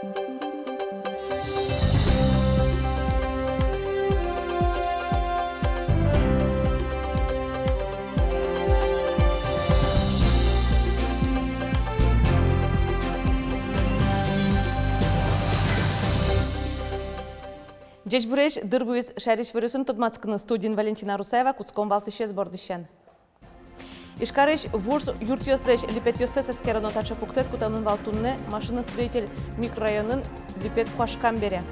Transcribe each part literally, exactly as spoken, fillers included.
Ӟечбуресь! Дыр вуиз шаерысь иворъёсын тодматскыны. Студиын Валентина Русаева. Кутском валтӥсез бордысен. Ижкарысь вуж юртъёслэсь липетъёссэс эскероно таӵе пуктэт кутэмын вал туннэ Машиностроитель микрорайонын липет куашкам бере.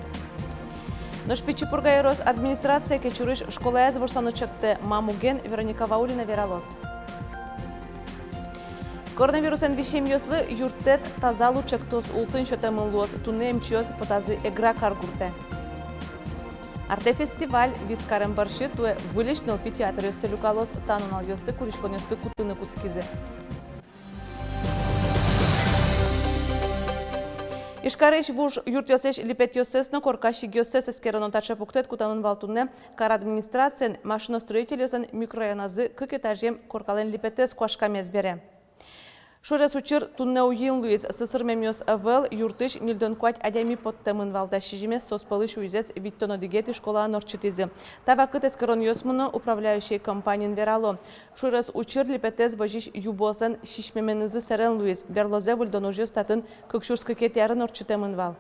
Нош Пичи Пурга ёрос администрация Кечурысь школаез ворсаны чектэ. Ма муген, Вероника Ваулина вералоз. Коронавирусэн висемъёслы юрттэт «Таза лу» чектос улсын сётэмын луоз. Туннэ эмчиос потазы Эгра каргуртэ. «Артэ» фестиваль. Вискарем бӧрсьы туэ выльысь нылпи театръёсты люкалоз. Та нуналъёсы куриськонъёсты кутыны кутскизы. Ижкарысь вуж юртъёслэсь липетъёссэс но корка сигъёссэс эскероно таӵе пуктэт кутэмын вал туннэ кар администрациен Машиностроительёслэн микрорайоназы кык этажъем коркалэн липетэз куашкамез бере. Шуэрес учыр туннэ уин луиз. Сӧсырмемъёс ӧвӧл. Юртысь ньыльдон куать адями поттэмын вал, дас сизьымез соос пӧлысь уйзэс витьтон одӥгетӥ школаын ортчытӥзы. Та вакыт эскеронъёс мыно. Управляющий компаниын верало: шуэрес учыр липетэз возись юбоослэн сисьмеменызы сэрен луиз. Берлозэ выльдон ужъёс татын кык сюрс кыкетӥ арын ортчытэмын вал.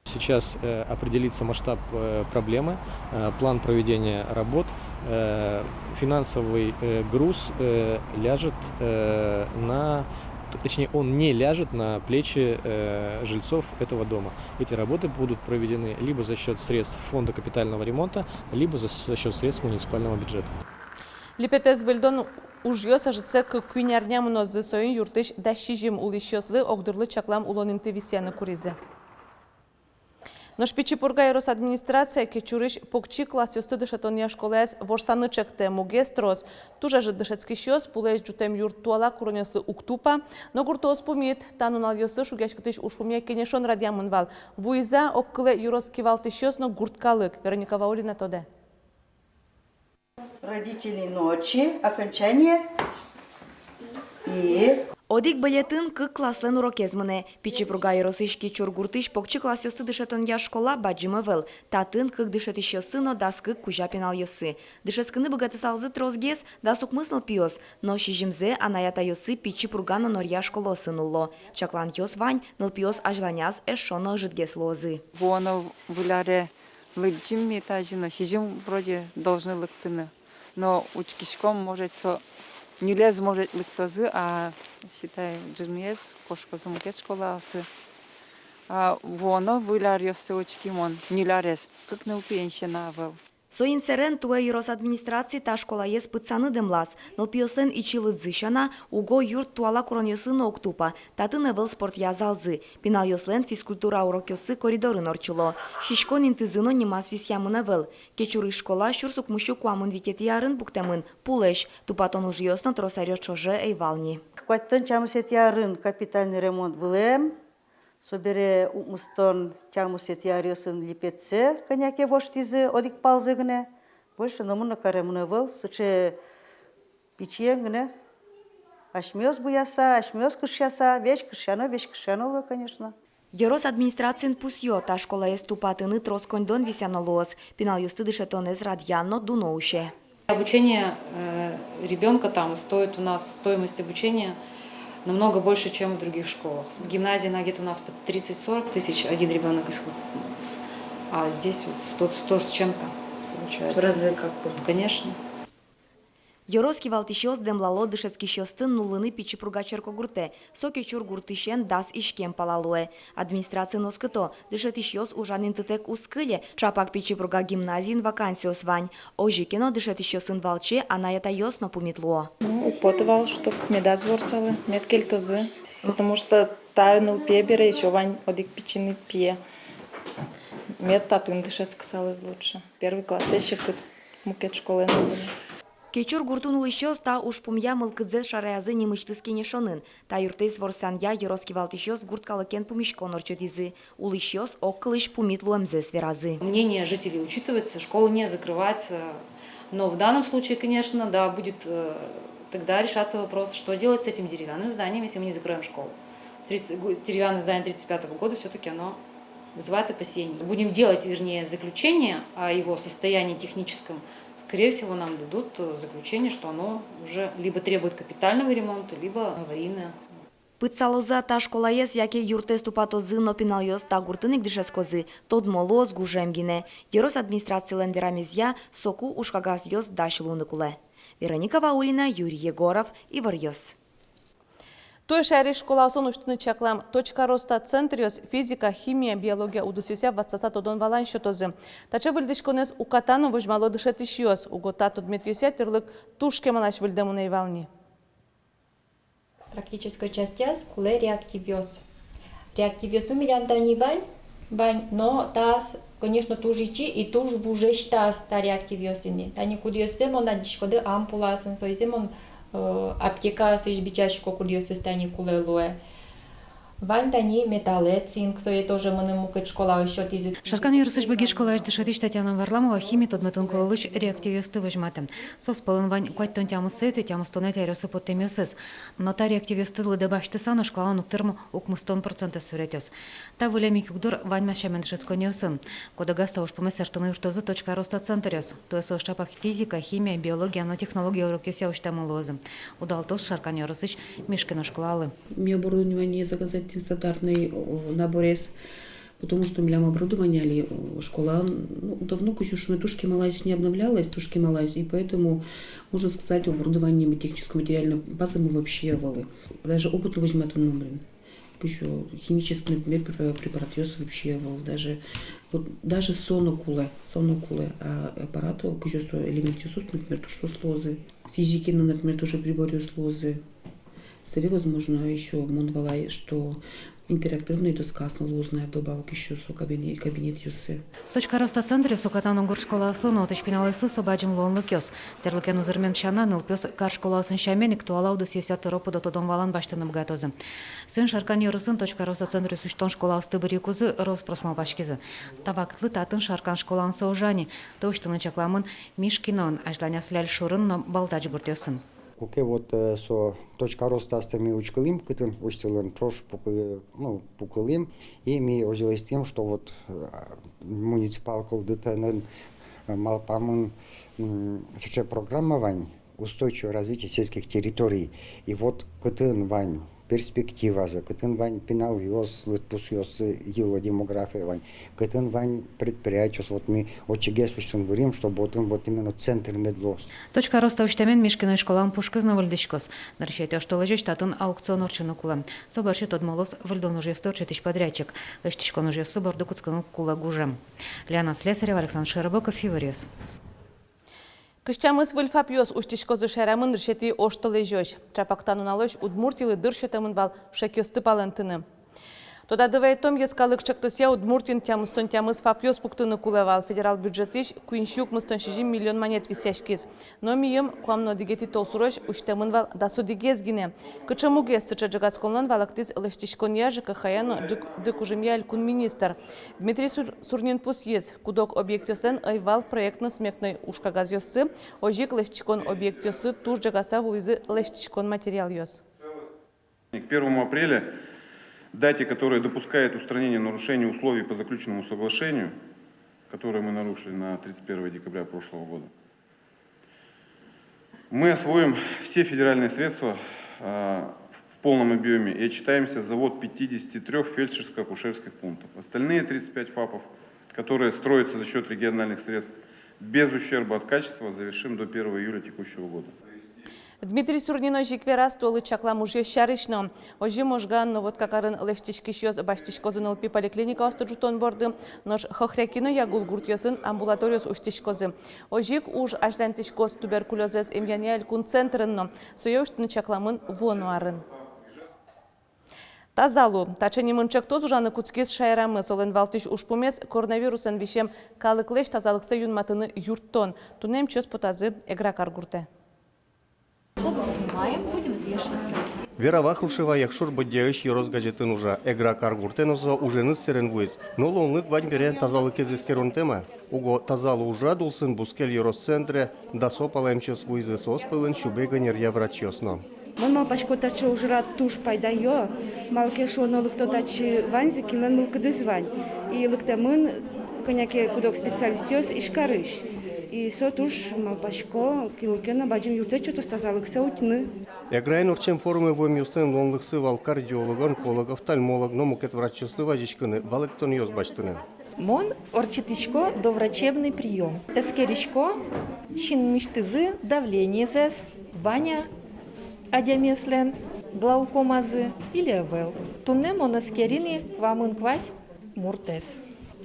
Сейчас, э, определится масштаб, э, проблемы, э, план проведения работ, э, финансовый, э, груз, э, ляжет, э, на, т-, точнее, он не ляжет на плечи, э, жильцов этого дома. Эти работы будут проведены либо за счёт средств фонда капитального ремонта, либо за, за счёт средств муниципального бюджета. Липетэз выльдон ужъёс ӧжытсэ кык-куинь арня мынозы. Соин юртысь дас сизьым улӥсьёслы огдырлы чаклам улон инты висъяны куризы. Нош Пичи Пурга ёрос администрация Кечурысь покчи классъёсты дышетонъя школаез ворсаны чектэ. Мугез трос: туж ӧжыт дышетскисьёс, пулэсь ӝутэм юрт туала куронъёслы уг тупа. Но гуртоос пумит. Та нуналъёсы шугъяськытӥсь ужпумъя кенешон радъямын вал. Вуиз-а огкылэ ёрос кивалтӥсьёс но гурт калык? Вероника Ваулина тодэ. Родители ночи, окончание. И одӥг бӧлетын кык класслэн урокез мынэ. Пичи Пурга ёросысь Кечур гуртысь покчи классъёсты дышетонъя школа бадӟым ӧвӧл. Татын кык дышетӥсьёссы но дас кык кузя пиналъёссы. Дышетскыны быгатысалзы тросгес, дас укмыс нылпиос, но сизьымзэ анай-атайёссы Пичи Пурга но Норья школаосы нулло. Чакланъёс вань: нылпиос азьланяз эшшо но ӧжытгес луозы. Вуоно выль аре лыдӟим ми тазьы но, сизьым вроде должны лыктыны. Но учкиськом, может, со ньылез, может, лыктозы, а, считай, ӝыныез кошкозы мукет школаосы. А вуоно выль аръёсы учкимон, ньыль арез, кык нылпиен сяна ӧвӧл. Соин сэрен туэ ёрос администраци та школаез пытсаны дэмлаз. Нылпиослэн ичи лыдзы сяна, уго юрт туала куронъёслы но уг тупа. Татын ӧвӧл спортъя залзы. Пиналъёслэн физкультура урокъёссы коридорын ортчыло. Сиськон интызы но нимаз висъямын ӧвӧл. Кечурысь школа сюрс укмыссю куамын витетӥ арын пуктэмын, пулэсь. Тупатон ужъёс но трос аръёс ӵоже ӧй вал ни. Куатьтон тямысэтӥ арын капитальный ремонт вылэм. Собере укмыстон тямысэтӥ аръёсын липетсэ кӧня ке воштӥзы, одӥг палзэ гинэ. Больше номыр но каремын ӧвӧл, сыӵе пичиен гинэ. Асьмеос буяса, асьмеос кышъяса, весь кышъяно, весь кышъяно луэ, конечно. Ёрос администрациын пусъё: та школаез тупатыны трос коньдон висъяно луоз. Пиналъёсты дышетонэз радъян но дуно усе. Обучение, э, ребёнка там стоит у нас, стоимость обучения намного больше, чем в других школах. Гимназия, она где-то у нас по тридцать-сорок тысяч один ребёнок исход-, а здесь вот сто, сто с чем-то получается. В разы как бы. Конечно. Ёрос кивалтӥсьёс дэмлало дышетскисьёсты нуллыны Пичи Пурга черкогуртэ. Со Кечур гуртысен дас иськем пала луэ. Администрациын оскыто: дышетӥсьёс ужан интытэк уз кыле, ӵапак Пичи Пурга гимназиын вакансиос вань. Озьы ке но, дышетӥсьёсын валче анай-атайёс но пумит луо. Ну, уг поты вал, чтоб медаз ворсалэ, мед кельтозы. Потому что та нылпие бере ещё вань одӥг пичи нылпие. Мед татын дышетскысалыз лучше. Первый классэ секыт мукет школаын нуллыны. Кечур гуртын улӥсьёс та ужпумъя мылкыдзэс шараязы нимысьтыз кенешонын. Та юртэз ворсанъя ёрос кивалтӥсьёс гурт калыкен пумиськон ортчытӥзы. Улӥсьёс огкылысь пумит луэмзэс веразы. Мнение жителей учитывается, школа не закрывается. Но в данном случае, конечно, да, будет, э, тогда решаться вопрос, что делать с этим деревянным зданием, если мы не закроем школу. Тридцать, гу- деревянное здание тридцать пятого года, всё-таки оно вызывает опасения. Будем делать, вернее, заключение о его состоянии техническом. Скорее всего, нам дадут, э, заключение, что оно уже либо требует капитального ремонта, либо аварийное. Пытсалоз-а та школаез яке юртэз тупатозы но пиналъёс та гуртын ик дышетскозы, тодмо луоз гужем гинэ. Ёрос администрацилэн верамезъя, соку ужкагазъёс дась луыны кулэ. Вероника Ваулина, Юрий Егоров, «Иворъёс». Туэ шаерысь школаосын усьтыны чаклам «Точка роста» центръёс физика, химия, биология удысъёсъя ватсаса тодон-валан сётозы. Таӵе выльдӥськонэз уката но возьмало дышетӥсьёс. Уго та тодметъёсъя тӥрлык туж кемалась выльдэмын ӧй вал ни. Практической частяз кулэ реактивъёс. Реактивъёсмы милям тани вань, вань, но таз, конечно, туж ичи и туж вужесь таз та реактивъёс ини. Тани кудъёссэ мон адӟиськоды ампулаосын, соизэ мон, э, аптекаосысь бичасько, кудъёсыз тани кулэ луэ. Вань тани металлэ, цинк, сое тоже мыным мукет школаысь сётӥзы. Шаркан ёросысь Быги школаысь дышетӥсь Татьяна Варламова хими тодметын кулэ луись реактивъёсты возьматэ. Соос пӧлын вань куатьтон тямысэтӥ, тямыстонэтӥ аръёсы поттэмъёсыз. Но та реактивъёсты лыдэ басьтыса но школаын уг тырмы укмыстон процентэз суретъёс. Та вылэм ик югдур ваньмаз сямен дышетсконниосын. Кодогаз та ужпумез сэрттыны юрттозы «Точка роста» центръёс. Туэ соос ӵапак физика, химия, биология но технология урокъёсъя усьтэмын луозы. Удалтоз Шаркан ёросысь Мишкино школалы. Ми оборудование заказать итӥм, стандартный, о, наборез, потому что милям оборудование али, о, школаын, ну, давно, кызьы шуоно, туж кемалась, не обновлялось, туж кемалась, и поэтому, можно сказать, оборудование, технической материальной базы мы вообще ӧвӧл. Даже опыт возьматыны номрин. Кызьы химический, например, препа-, препаратъёс вообще ӧвӧл. Даже, вот, даже со но кулэ, со но кулэ, а аппарат, кызьы со элементъёс, например, туж соос луозы. Физики но, например, тоже приборъёс луозы. Собере, возможно, ещё мон валай, что интерактивной доскаос но луозы на вдобавок ещё со кабине-, кабинетъёсы. «Точка роста» центръёс уката но гурт школаосын но, отысь пиналъёслы со бадӟым луонлыкъёс. Тӥрлыкен узырмем сяна, нылпиос кар школаосын сямен ик туала удысъёсъя тыро-пыдо тодон-валан басьтыны быгатозы. Соин Шаркан ёросын «Точка роста» центръёс усьтон школаосты быръыкузы рос-прос малпаськизы. Та вакытлы татын Шаркан школаын со ужа ни, туэ усьтыны чакламын Мишкиноын, азьланяз Ляльшурын но Балтач гуртъёсын. Куке вот, э, со «Точка роста»сты ми учкылӥм, кытын усьтылын, ӵош пукы-, ну, пукылӥм, и ми озьы лэсьтӥм, что вот, э, муниципал кылдытонын, э, малпамын, м, сыӵе программа вань, «Устойчивое развитие сельских территорий». И вот кытын вань перспективазы, кытын вань пиналъёс, лыдпусъёссы йыло, демография вань, кытын вань предприятиос, вот ми отчыгес усьтыны выриим, чтобы отын вот именно центр мед луоз. «Точка роста» усьтэмен Мишкиной школаын пушкыз но выльдӥськоз. Нырысетӥ оштолэзёзь татын аукцион ортчыны кулэ. Со бӧрсьы тодмо луоз выльдон ужъёсты ортчытӥсь подрядчик. Лэсьтӥськон ужъёссы борды кутскыны кулэ гужем. Лиана Слесарева, Александр Широбоков, «Иворъёс». Кызь тямыс выль ФАПъёс усьтӥськозы шаерамы нырысетӥ оштолэзёзь. Ӵапак та нуналозь Удмуртилы дыр сётэмын вал шекъёсты палэнтыны. Тодады вайытом, йӧскалык чектосъя Удмуртиын тямыстон тямыс ФАПъёс пуктыны кулэ вал. Федерал бюджетысь куинь сю укмыстон сизьым миллион манет висъяськиз. Но мийым куамын одӥгетӥ толсурозь усьтэмын вал дас одӥгез гинэ. Кыӵе мугез сыӵе ӝегатсконлэн валэктӥз лэсьтӥськонъя, ЖКХ-я но дык-, дыкужымъя элькун министр. Дмитрий Сур-, Сурнин пусйиз, куд-ог объектъёслэн ӧй вал проектно-сметной ужкагазъёссы, озьы ик лэсьтӥськон объектъёссы туж ӝегаса вуизы лэсьтӥськон материалъёс. К первому апреля, дате, которая допускает устранение нарушений условий по заключенному соглашению, которое мы нарушили на тридцать первое декабря прошлого года, мы освоим все федеральные средства, а, в полном объёме и отчитаемся за ввод пятидесяти трёх фельдшерско-акушерских пунктов. Остальные тридцать пять ФАПов, которые строятся за счёт региональных средств, без ущерба от качества завершим до первого июля текущего года. Дмитрий Сурнин озьы ик вераз туэлы чаклам ужъёс сярысь но. Озьы Можгаын но Воткакарын лэсьтӥськисьёс басьтӥськозы нылпи поликлиникаосты ӝутон борды, нош Хохряки но Ягул гуртъёсын амбулаториос усьтӥськозы. Озьы ик уж азьланьтӥськоз туберкулёзэз эмъянъя элькун центрын но, сое усьтыны чакламын вуоно арын. «Тазалу». Таӵе нимын ӵектос ужаны кутскиз шаерамы. Солэн валтӥсь ужпумез — коронавирусэн висем калыклэсь тазалыксэ юнматыны юрттон. Туннэ эмчиос потазы Эгра каргуртэ. Пробу снимаем, будем взвешиваться. Вера Вахрушева Якшур-Бӧдьяысь ёрос газетын ужа. Эгра каргуртэ но со уженыз сэрен вуиз. Но луонлык вань бере тазалыкез эскерон тема. Уго «Тазалу» ужрад улсын бускель ёрос центре дасо пала эмчиос вуизы, соос пӧлын сюбег ӧнеръя врачъёс но. Мон малпасько, таӵе ужрад туж пайдаё, малы ке шуоно, лыкто татчы ваньзы, кинлэн мылкыдыз вань. И лыктэмын кӧня ке куд-ог специалистъёс Ижкарысь. И со туж, малпасько, кинлы ке но бадӟым юрттэт сётоз тазалыксэ утьыны. Эграын ортчем форумын вуэмъёслэн луонлыксы вал кардиолог, онколог, офтальмолог но мукет врачъёслы вазиськыны, валэктонъёс басьтыны. Мон ортчытӥсько доврачебный приём. Эскерисько, синмысьтызы давлениезэс вань-а адямиослэн, глаукомазы или ӧвӧл. Туннэ мон эскери ни куамын куать муртэс.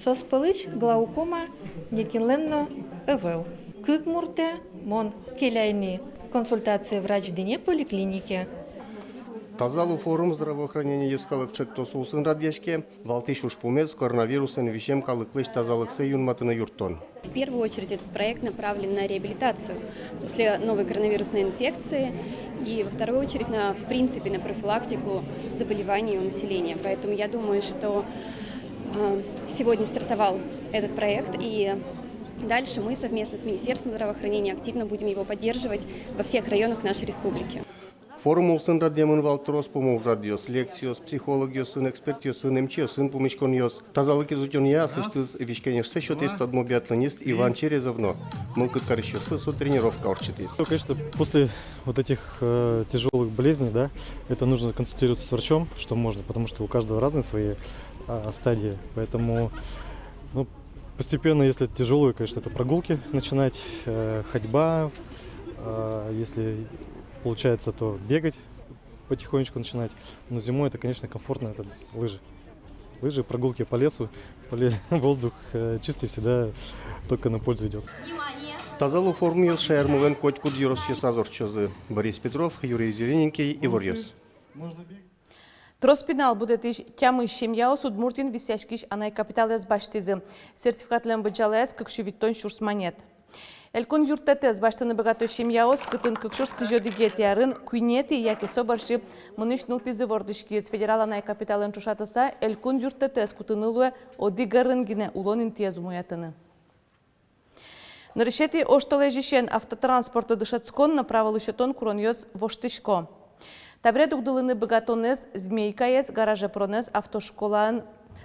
Соос пӧлысь глаукома некинлэн но ӧвӧл. Кык муртэ мон келяй ни консультацие врач дыне поликлинике. «Тазалу» форум «Здравоохранение» йӧскалык ӵектос улсын радъяське. Валтӥсь ужпумез — коронавирусэн висем калыклэсь тазалыксэ юнматыны юрттон. В первую очередь этот проект направлен на реабилитацию после новой коронавирусной инфекции и во вторую очередь на, в принципе, на профилактику заболеваний у населения. Поэтому я думаю, что э, сегодня стартовал этот проект, и дальше мы совместно с Министерством здравоохранения активно будем его поддерживать во всех районах нашей республики. Форум улсын радъямын вал трос пумо ужрадъёс: лекциос психологъёсын, экспертъёсын, эмчиосын пумиськонъёс. Тазалыкез утёнъя аслэсьтыз визь-кенешсэ сётӥз тодмо биатлонист Иван Черезов но. Мылкыд карисьёслы со тренировка ортчытӥз. Ну, конечно, после вот этих э, тяжёлых болезней, да, это нужно консультироваться с врачом, что можно, потому что у каждого разные свои а, стадии. Поэтому, ну, постепенно, если тяжёлые, конечно, это прогулки начинать, э, ходьба, а, если получается, то бегать потихонечку начинать. Но зимой это, конечно, комфортно, это лыжи. Лыжи, прогулки по лесу, по ле-, воздух э, чистый всегда только на пользу идёт. «Тазалу» форумъёс шаермылэн котькуд ёросъёсаз ортчозы. Борис Петров, Юрий Зелененький, «Иворъёс». Трос пинал будэтӥсь тямыс семьяос Удмуртиын висъяськись анай капиталэз басьтӥзы. Сертификатлэн быдӟалаез кык сю витьтон сюрс манет. Элькун юрттэтэз басьтыны быгато семьяос, кытын кык сюрс кызь одӥгетӥ арын куинетӥ яке со бӧрсьы мынӥсь нылпизы вордӥськиз. Федерал анай капиталэн ӵошатыса, элькун юрттэтэз кутыны луэ одӥг арын гинэ, улон интыез умоятыны. Нырысетӥ оштолэзьысен автотранспортлы дышетскон но праволы сётон куронъёс воштӥсько. Табере дугдылыны быгатонэз, змейкаез, гараже пыронэз автошколаын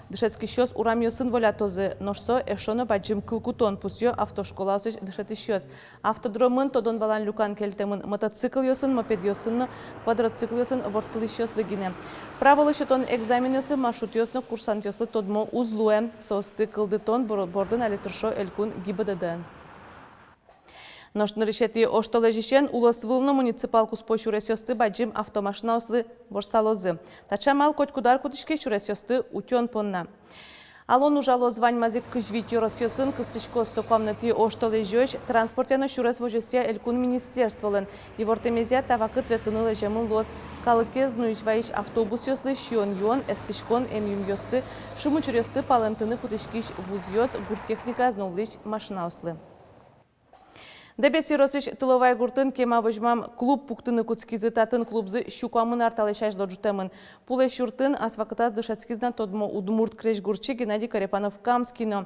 дышетскисьёс урамъёсын волятозы, нош со эшшо но бадӟым кыл кутон, пусъё автошколаосысь дышетӥсьёс. Автодромын тодон-валан люкан кельтэмын мотоциклъёсын, мопедъёсын но квадроциклъёсын ворттылӥсьёслы гинэ. Праволы сётон экзаменъёсы маршрутъёс но курсантъёслы тодмо уз луэ. Соосты кылдытон бор-, бордын али тыршо элькун ГИБДД-ын. Нош нырысетӥ оштолэзьысен улосвыл но муниципал куспо сюресъёсты бадӟым автомашинаослы ворсалозы. Таӵе амал котькуд ар кутӥське сюресъёсты утён понна. Алон ужалоз ваньмаз ик кызь вить ёросъёсын. Кыстӥськоз со куамынэтӥ оштолэзёзь транспортъя но сюрес возёсъя элькун министерстволэн. Ивортэмезъя, та вакыт ветлыны лэземын луоз калыкез нуись-ваись автобусъёслы, сиён-юон, эстӥськон, эмъюмъёсты, шимучыръёсты палэнтыны кутӥськись вузъёс, гурт техникаез нуллӥсь машинаослы. Дэбес ёросысь Тыловай гуртын кема возьмам клуб пуктыны кутскизы. Татын клубзы сю куамын ар талэсь азьло ӝутэмын. Пулэсь юртын ас вакытаз дышетскиз на тодмо удмурт крезьгурчи Геннадий Корепанов-Камский но.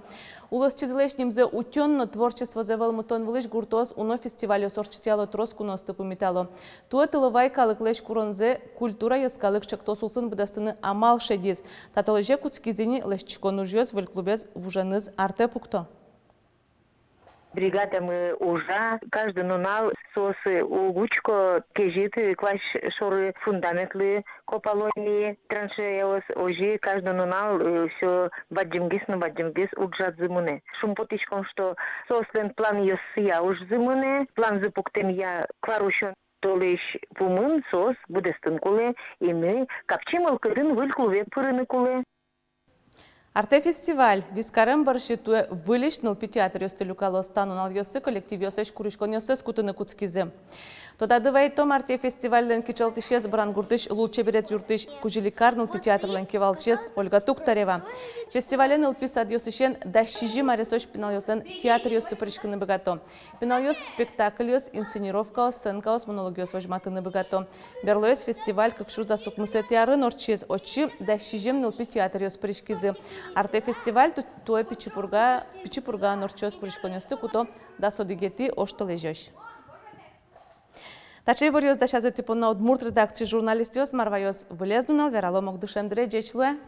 Улосчизылэсь нимзэ утён но творчествозэ вӧлмытон вылысь гуртоос уно фестивальёс ортчытъяло, трос куноосты пумитало. Туэ Тыловай калыклэсь куронзэ «Культура» йӧскалык ӵектос улсын быдэстыны амал шедиз. Та толэзе кутскиз ини лэсьтӥськон ужъёс. Выль клубез вуженыз артэ пукто. Бригадамы ужа, каждый нунал соос уг учко, кезьыт куазь шоры фундаментлы копало ини траншеяос, озьы каждый нунал, э, всё бадӟымгес но бадӟымгес ужазы мынэ. Шумпотӥськом, что соослэн планъёссыя ужзы мынэ, планзы пуктэмъя куарусён толэзь пумын соос быдэстыны кулэ, и ми капчи мылкыдын выль клубе пырыны кулэ. «Артэ» фестиваль Вискарен бӧрсьы туэ выльысь нылпи театръёсты люкалоз. Та нуналъёсы коллективъёслэсь куриськонъёссэс кутыны кутскизы. Тодады вайтом, «Артэ» фестивальлэн кичӧлтӥсез — Брангуртысь лулчеберет юртысь Кузьликар нылпи театрлэн кивалтӥсез Ольга Туктарева. Фестивале нылпи садъёсысен дас сизьым аресозь пиналъёслэн театръёссы пыриськыны быгато. Пиналъёс спектакльёс, инсценировкаос, сценкаос, монологъёс возьматыны быгато. Берлоез фестиваль кык сюрс дас укмысэтӥ арын ортчиз. Отчы дас сизьым нылпи театръёс пыриськизы. «Артэ» фестиваль ту-, туэ Пичи Пурга, Пичи Пургаын ортчоз. Куриськонъёсты куто дас одӥгетӥ оштолэзёзь. Таӵе иворъёс дасязы тӥ понна удмурт редакциысь журналистъёс. Мар ваёз вылез нунал, вералом огдышем дыре. Ӟеч луэ.